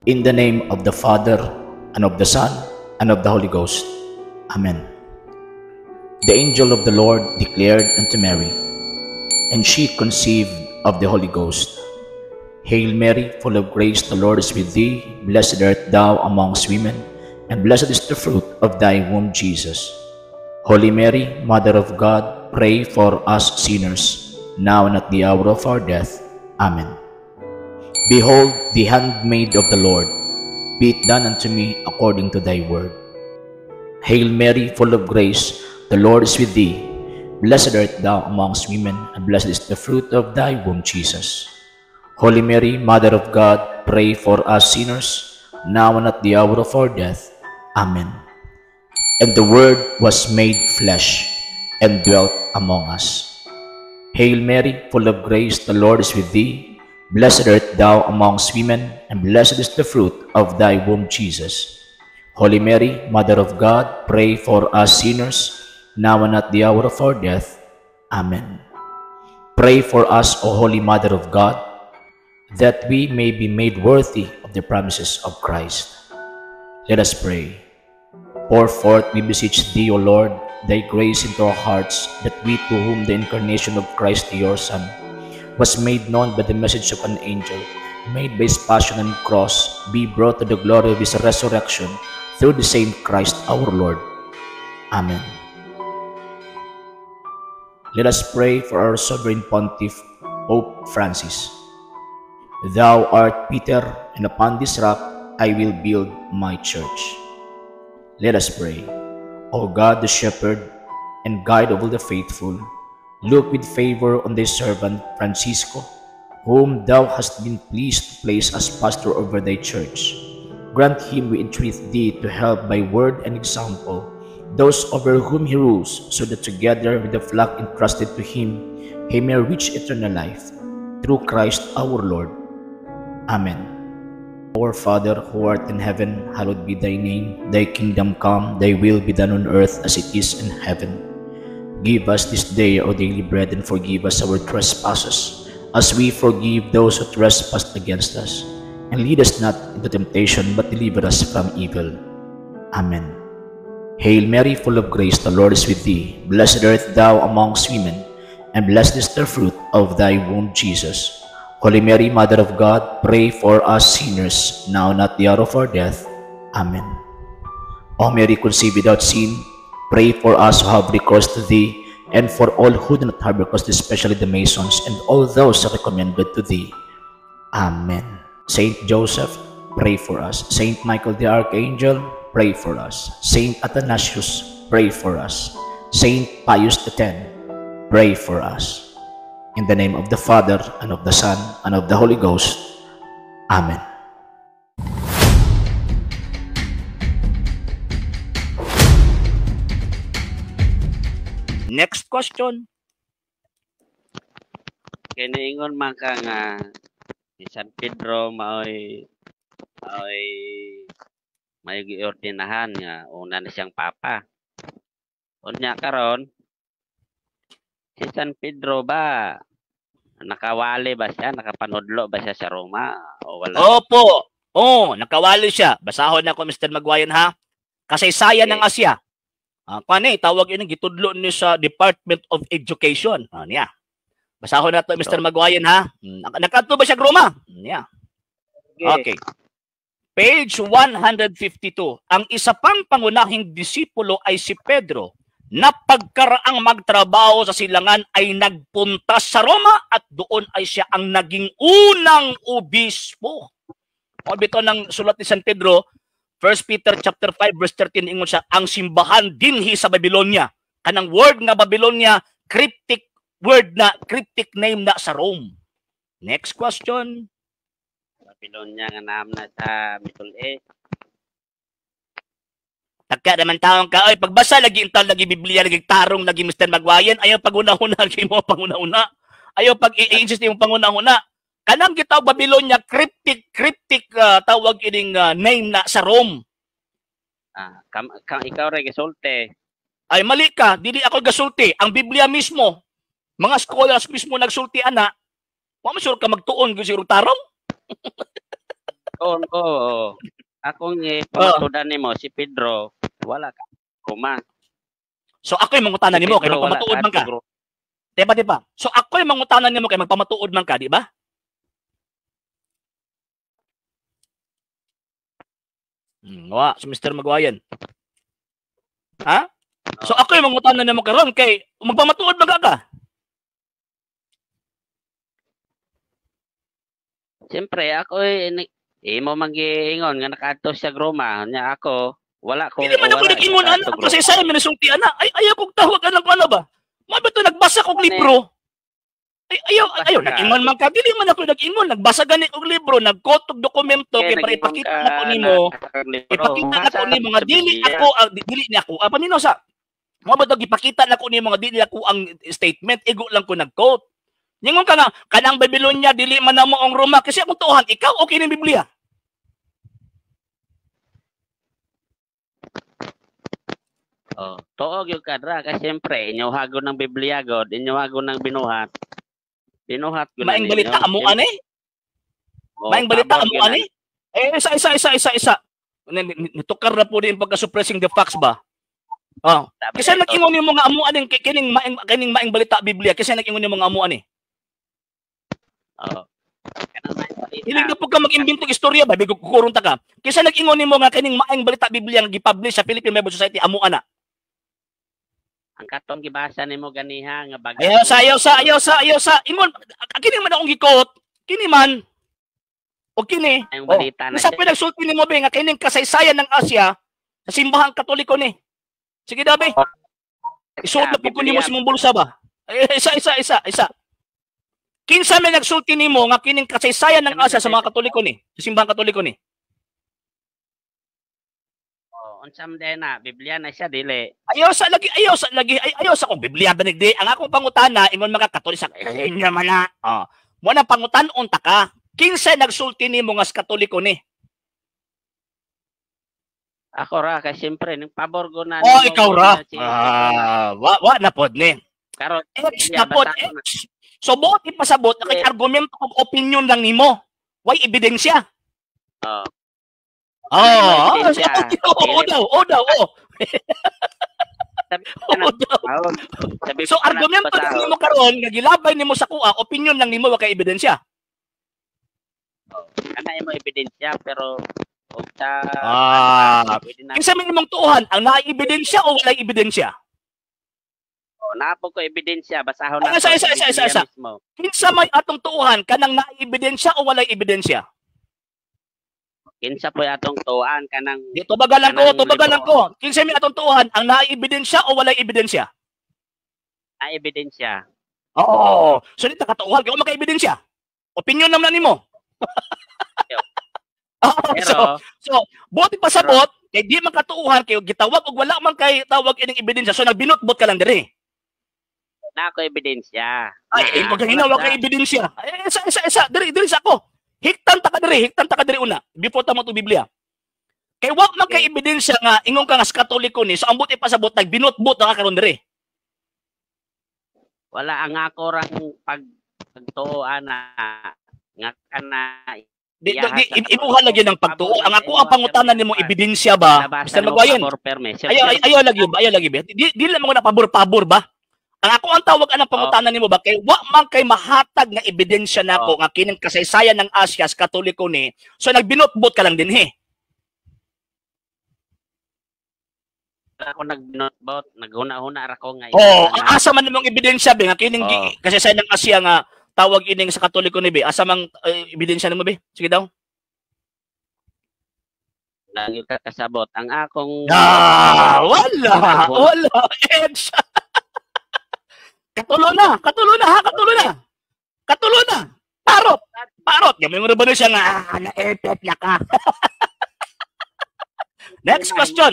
In the name of the Father, and of the Son, and of the Holy Ghost. Amen. The angel of the Lord declared unto Mary, and she conceived of the Holy Ghost. Hail Mary, full of grace, the Lord is with thee. Blessed art thou amongst women, and blessed is the fruit of thy womb, Jesus. Holy Mary, Mother of God, pray for us sinners, now and at the hour of our death. Amen. Behold, the handmaid of the Lord, be it done unto me according to thy word. Hail Mary, full of grace, the Lord is with thee. Blessed art thou amongst women, and blessed is the fruit of thy womb, Jesus. Holy Mary, Mother of God, pray for us sinners, now and at the hour of our death. Amen. And the Word was made flesh and dwelt among us. Hail Mary, full of grace, the Lord is with thee. Blessed art thou amongst women, and blessed is the fruit of thy womb, Jesus. Holy Mary, Mother of God, pray for us sinners, now and at the hour of our death. Amen. Pray for us, O Holy Mother of God, that we may be made worthy of the promises of Christ. Let us pray. Pour forth, we beseech thee, O Lord, thy grace into our hearts, that we to whom the incarnation of Christ your Son was made known by the message of an angel, made by his passion and cross, be brought to the glory of his resurrection, through the same Christ our Lord. Amen. Let us pray for our Sovereign Pontiff, Pope Francis. Thou art Peter, and upon this rock I will build my church. Let us pray. O God, the Shepherd and Guide of all the faithful, look with favor on thy servant Francisco, whom thou hast been pleased to place as pastor over thy church. Grant him, we entreat thee, to help by word and example those over whom he rules, so that together with the flock entrusted to him, he may reach eternal life. Through Christ our Lord. Amen. Our Father, who art in heaven, hallowed be thy name. Thy kingdom come, thy will be done on earth as it is in heaven. Give us this day our daily bread, and forgive us our trespasses, as we forgive those who trespass against us. And lead us not into temptation, but deliver us from evil. Amen. Hail Mary, full of grace, the Lord is with thee. Blessed art thou amongst women, and blessed is the fruit of thy womb, Jesus. Holy Mary, Mother of God, pray for us sinners, now and at the hour of our death. Amen. O Mary, conceived without sin, pray for us who have recourse to thee, and for all who do not have recourse, especially the Masons, and all those recommended to thee. Amen. Saint Joseph, pray for us. Saint Michael the Archangel, pray for us. Saint Athanasius, pray for us. Saint Pius X, pray for us. In the name of the Father, and of the Son, and of the Holy Ghost. Amen. Next question. Kiniingon man ka nga si San Pedro maoy may giordinahan nga una na siyang papa. Unya karon si San Pedro ba nakawali ba siya, nakapanudlo ba siya sa Roma o wala? Opo. Oh, nakawali siya. Basahon na ako, Mr. Magwayan, ha. Kasaysayan ng Asya. Kwan tawag yun, gitudlo ni sa Department of Education. Niya. Basahon na to, Mr. Magwayan, ha. Nakadto ba siya Roma? Niya. Okay. Page 152. Ang isa pang pangunahing disipulo ay si Pedro, na pagkaraang magtrabaho sa silangan ay nagpunta sa Roma at doon ay siya ang naging unang obispo. O bito ng sulat ni San Pedro, 1 Peter chapter 5 verse 13, ingon siya, ang simbahan dinhi sa Babylonia. Kanang word nga Babylonia, cryptic word na, cryptic name na sa Rome. Next question. Babylonia nga naam na sa Middle East. Tagka naman taong ka, ay pagbasa lagi intal lagi Biblia lagi tarong lagi Mr. Magwayan, ayaw paguna-una lagi mo panguna-una. Ayaw pag i-insist mo panguna-una. Kanang gitawag Babylonia, cryptic tawag ining name na sa Rome. Ikaw ra gisulti. Ay mali ka, dili ako gasulti. Ang Biblia mismo, mga scholars mismo nagsulti ana. Wa man sure ka magtuon gyud siguro tarong. Kon ko akong pamatudan nimo si Pedro wala ka Roma. So ako yung mangutana Si nimo kay Pedro wala magpamatuod man ka. kaadto. Diba, diba? So ako yung mangutana nimo kay magpamatuod man ka, di ba? Wa si Mr. Magwayan. Ha? So ako yung mangutana nimo karon kay magpamatuod man ka. Siyempre ako imo man giingon nga nakaadto siya Roma, nya ako wala ko. Hindi man ako nag-ingon ana kasi sa man nasulti ana. Ay ayaw kog tawag anang ano ba? Mao ba to nagbasa kog libro? Ay ayaw nag-ingon man ka. Dili man ako nag-ingon, nagbasa gani og libro, nag-quote og dokumento kay para ipakita nako nimo. Ipakita nako nimo nga dili ako dili ni ako. Paminaw sa mao ba to gipakita nako nimo nga dili ako ang statement, igo lang ko nag-quote. Ningon ka nga kanang Babylonia dili man namo ang Roma kasi akong tuohan ikaw okay ning Biblia. Oh, tuog yung kadra kasi siyempre inyo hago ng Biblia god, inyo hago ng binuhat. Binuhat ko maing balita mo ani? Oh, maing balita mo ani? Eh isa. Nitukar na po din pagka suppressing the facts ba? Oh. Kasi nag-ingon nimo nga amo ani kining maing balita Biblia kasi nag-ingon nimo nga amo ani. Oh. Hilig na po ka mag-imbento istorya ba bigog kukurong ta ka. Kaysa nag-ingon nimo nga kining maing balita Biblia nga gi-publish sa Philippine Bible Society amo ana. Ang katong gibasa nimo ganiha nga bagay. Ayaw sa ingon kini man akong gi-quote, kini man o kini. Ang balita na. Sa pinagsulti nimo be nga kining kasaysayan ng Asia sa simbahang Katoliko ni. Sige daw be. Isuot na pud ko nimo sa imong bulsa ba. Isa. Kinsa may nagsulti nimo nga kining kasaysayan ng Asia sa mga Katoliko ni, sa simbahang Katoliko ni? Oh, unsa man na Biblia na siya dili. Ayaw sa kung Biblia ba nigdi. Ang akong pangutana ingon mga Katoliko sa naman na. Oh. Mo na pangutan-on ta ka. Kinsa nagsulti nimo nga sa Katoliko ni? Ako ra kay siyempre ning pabor go na. Oh, ikaw ra. Wa na pod ni. Karon X na pod. X. So buot ipasabot na kay argumento og opinion lang nimo. Way ebidensya. Oh. Oh, oo daw. So argumento lang nimo karon nga gilabay nimo sa kuha, opinion lang nimo wa kay ebidensya. Ana imo ebidensya pero og sa kinsa man imong tuohan, ang naay ebidensya o walay ebidensya? Napo ko ebidensya, basahon na. Isa. Kinsa may atong tuohan kanang naay ebidensya o walay ebidensya? Kinsa po atong tuohan kanang di tubagan lang ko. Kinsa may atong tuohan ang naay ebidensya o walay ebidensya? Naay ebidensya. Oo. So dito katuohan kay maka ebidensya. Opinion naman nimo. Pero, so buot ipasabot kay di man katuohan kay gitawag og wala man kay tawag ining ebidensya. So nagbinutbot ka lang diri. Na ako ebidensya. Ay, pagkahinawa kay ebidensya. Ay, isa. Diri sa ako. Hiktan ta ka diri una before ta mo to Biblia. Kay wa man kay ebidensya nga ingon ka nga sa Katoliko ni, so ambot ipasabot nagbinutbot na ka karon diri. Wala ang ako rang pagtuo ana nga kana imuha lagi ng pagtuo. Ang ako ang pangutana nimo ebidensya ba? Mr. Magwayan. Ayaw lagi ba? Di lang mo na pabor-pabor ba? Ang ako ang tawag anang pangutana nimo ba kay wa man kay mahatag nga ebidensya nako nga kining kasaysayan ng Asia sa Katoliko ni, so nagbinutbot ka lang dinhi. Ako nagbinutbot, naghuna-huna ra ko nga. Oh, asa man nimong ebidensya be nga kining kasaysayan ng Asia nga tawag ining sa Katoliko ni be? Asa mang ebidensya nimo be? Sige daw. Lang ka kasabot ang akong wala. Edge. Katulo na. Parot. Gamay mo na ba siya nga, na-airpet na ka. Next question.